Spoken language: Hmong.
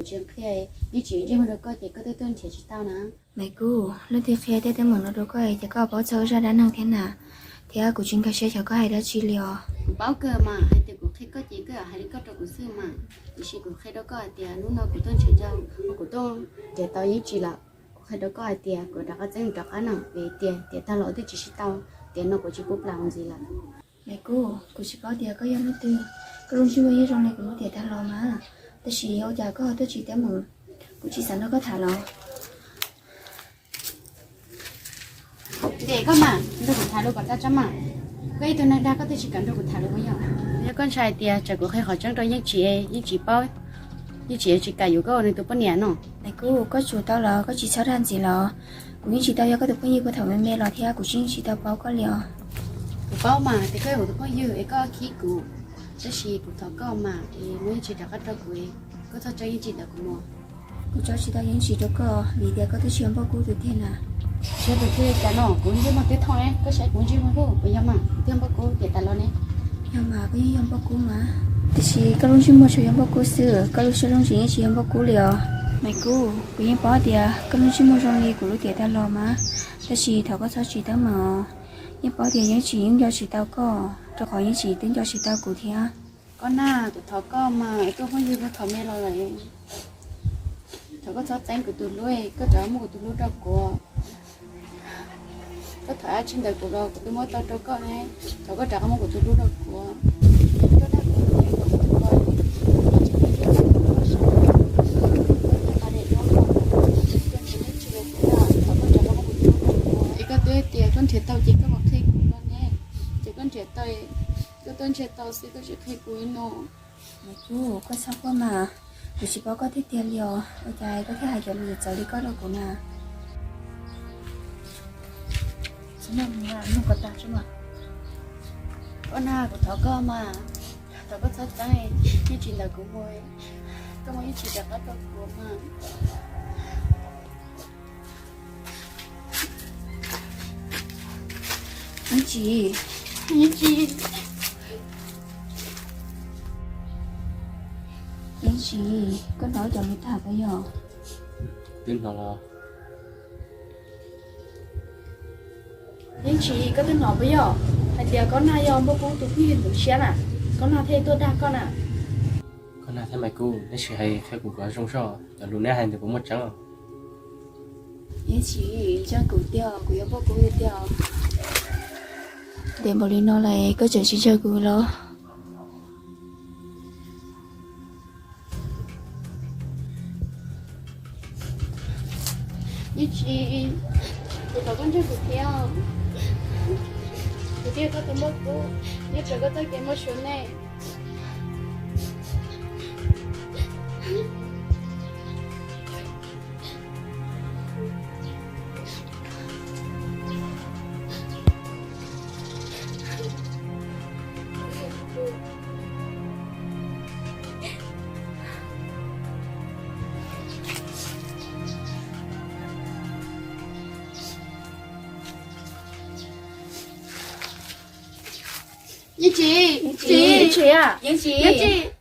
Kuv tsis qhia, yeej tsis ntsej muag rau koj ces koj twb tuaj nrhiav tsis tau na. Maiv Kub, leej twg qhia tej teeb meem no rau koj es koj paub txog zaj dab neeg thiab na, thiab kuv tsis nkag siab xyov koj hais dab tsi li os. Kuv paub kawg mas, hais tias kuv qhia koj ces koj hais li koj rau kuv xwb mas. Tiam sis kuv qhia rau koj hais tias hnub no kuv tuaj nrhiav tau, kuv tuaj nrhiav tau Yeej Tsis lawm. Kuv qhia rau koj hais tias kuv rov qab txeeb rov qab na, vim tias tiam tag los twb tsis sib tau, tiam no kuv tsis pub plam ntxiv lawm. Maiv Kub, kuv tsis paub tias koj yog leej twg, koj lub ntsej muag yeej zoo li kuv lub tiam tag los mas, tab sis ua cas koj tuaj tsis teeb meem, kuv tsis xav nrog koj tham los. Ntes koj mas, nrog kuv tham los kom tag tso mas. Koj ib tug neeg dag koj twb tsis kam nrog kuv tham los puas yog? Yog koj ntshai hais tias tsam kuv qhia qhov tseeb rau Yeej Tsis, Yeej Tsis paub, Yeej Tsis tsis kam yuav koj ua nws tus poj niam no. Maiv Kub, koj tsum tau los, koj tsis txhob dag ntxiv los. Kuv yeej tsis tau yog koj tus phooj ywg puag thaum me me los thiab kuv yeej tsis tau paub koj li os. Kuv paub mas tias koj yog kuv tus phooj ywg es koj khib kuv, tab sis kuv thov koj mas es muab Yeej Tsis rov qab rau kuv, koj txhob tsa Yeej Tsis ntawm kuv mog. Kuv tso tsis tau Yeej Tsis rau koj vim tias koj twb tsis yog Npauj Kub tus tiag na. Tsis yog tus tiag li cas no, kuv ntsej muag twb thooj, koj saib kuv ntsej muag, puas yog mas, kuv twb yog Npauj Kub tiam tas los ne. Yog mas, koj yeej yog Npauj Kub mas, tiam sis koj lub ntsej muag tsuas yog Npauj Kub xwb, koj lub siab lub ntsws yeej tsis yog Npauj Kub li os. Maiv Kub, kuv yeej paub tias koj lub ntsej muag zoo li kuv lub tiam tag los mas, tab sis thov koj txhob tsis teeb meem os. Yeej paub tias Yeej Tsis yeej nco tsis tau koj, rau qhov Yeej Tsis twb nco tsis tau kuv thiab. Koj na, kuv thov koj mas, koj phooj ywg puag thaum me los lawm, thov koj txhob txeeb kuv tus hlub, koj rov muab kuv tus hlub rau kuv. Koj thov dab tsi ntawm kuv los kuv twb muab tau rau koj ne, thov koj rov qab muab kuv tus hlub rau kuv. Es koj twb tias koj nrhiav tau ces koj mam qhia kuv no ne, ces koj nrhiav tau, koj tuaj nrhiav tau xwb koj tsis qhia kuv li no. Maiv Kub, koj txhob quaj mas, kuv tsis paub koj tiag tiag li os, ua cas koj thiaj hais cov lus txawv li koj rau kuv na. Koj na, kuv thov koj mas, thov koj txhob txeeb Yeej Tsis ntawm kuv mus, koj muab Yeej Tsis rov qab rau kuv mas. Yeej Tsis, Yeej Tsis, Yeej Tsis, koj hnov cov lus tag puas yog? Twb hnov los. Yeej Tsis, koj twb hnov puas yog hais tias Koj Nag yog Npauj Kub tus phooj ywg ntxeev siab na, Koj Nag thiaj tuaj dag koj na. Koj Nag thiab Maiv Kub, neb sim hais qhia kuv kom zoo soj, cov lus neb hais ntawd puas muaj tseeb? Yeej Tsis, ntseeg kuv tiag, kuv yog Npauj Kub tiag tiag. Ntev npaum li no lawm koj tseem tsis ntseeg kuv los? Yeej Tsis, kuv thov koj ntseeg kuv thiab. Kuv thiaj yog koj tus Npauj Kub, nyob tsam koj txoj kev muaj suav nej. Yeej Tsis, Yeej Tsis, Yeej Tsis, Yeej Tsis.